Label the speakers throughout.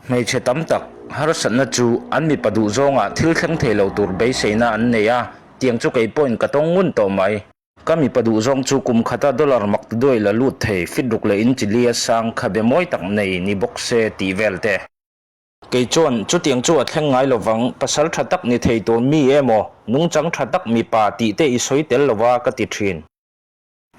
Speaker 1: Hmeichhe tam tak harsatna chu an mipa duhzawngah thil thleng thei lo tur beiseina an nei a, tiang chu kei pawhin ka tawng ngun tawh mai. Ka mipa duhzawng chu kum khata dollar mak ti duai la lut thei fit ruk leh in chi lia sang khabe mawi tak nei ni bawk se tih vel te. Kei chuan chutiang chu a thleng ngai lovang, pasal tha tak ni thei tur mi emaw, nungchang tha tak mipa tih te i sawi tel lova ka ti thin.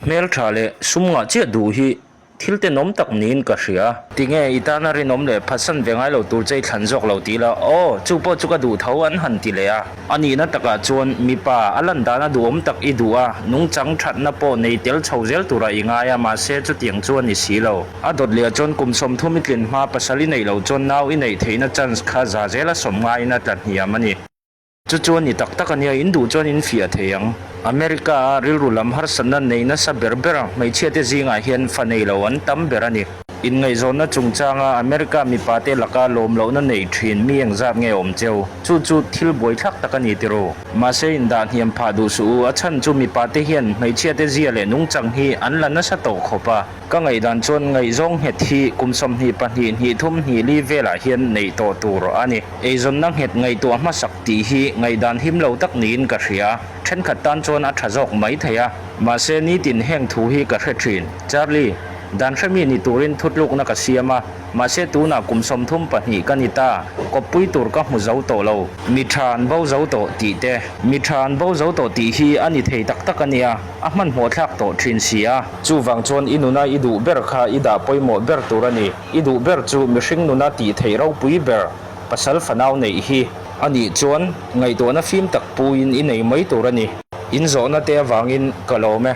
Speaker 1: Hmeltha leh sum ngah chiah duh hi thil tenawm tak niin ka hria. Tinge i tana rinawm leh phatsan ve ngai lo tur che i thlan zawk lo ti la, aw, chu pawh chu ka duh tho an han ti leh a. A nihna takah chuan mipa a lan dana duhawm tak i duh a, nungchang thatna pawh nei tel chho zel turah i ngai a, mahse chutiang chu a ni si lo. A dawt leh chuan kum 30 i tlin hma pasal i neih loh chuan nau i neih theihna chance kha za zela sawm ngaiin a tla hniam a ni. Chu chu a ni tak tak a nia, in duh chuan in fiah thei ang. America a rilru lam harsatna nei nasa ber ber a, hmeichhia te zingah hian fa nei lo an tam ber a ni. Inngaihzawnna chungchanga America mipa te laka lawm lohna nei thin mi engzat nge awm cheu? Chu chu thil buaithlak tak a ni tiraw? Mahse indah hniam phah duh suh u, a chhan chu mipa te hian hmeichhia te zia leh nungchang hi an la nasa tawh khawp a. Ka ngaihdan chuan ngaihzawng nghet hi kum 22 hnih thum hnih li velah hian neih tawh tur a ni. Eizawnna nghet ngaihtuah hmasak tih hi ngaihdan him lo tak niin ka hria. Thenkhat tan chuan a tha zawk mai thei a. Mahse nitin heng thu hi ka hre thin. Charlie, dan hremi ni turin thutlukna ka siam a, mahse tunah kum 32 ka ni ta, kawppui tur ka hmu zo tawh lo. Mi tha an bo zo tawh tih te. Mi tha an bo zo tawh tih hi a ni thei tak tak a nia, a hmanhmawh thlak tawh thin si a. Chuvang chuan i nuna i duh ber kha i dah pawimawh ber tur a ni. I duh ber chu mihring nuna tih theih ropui ber, pasal fanau neih hi a nih chuan ngaihtuahna fim tak puiin i nei mai tur a ni. In zawhna te avangin ka lawm e.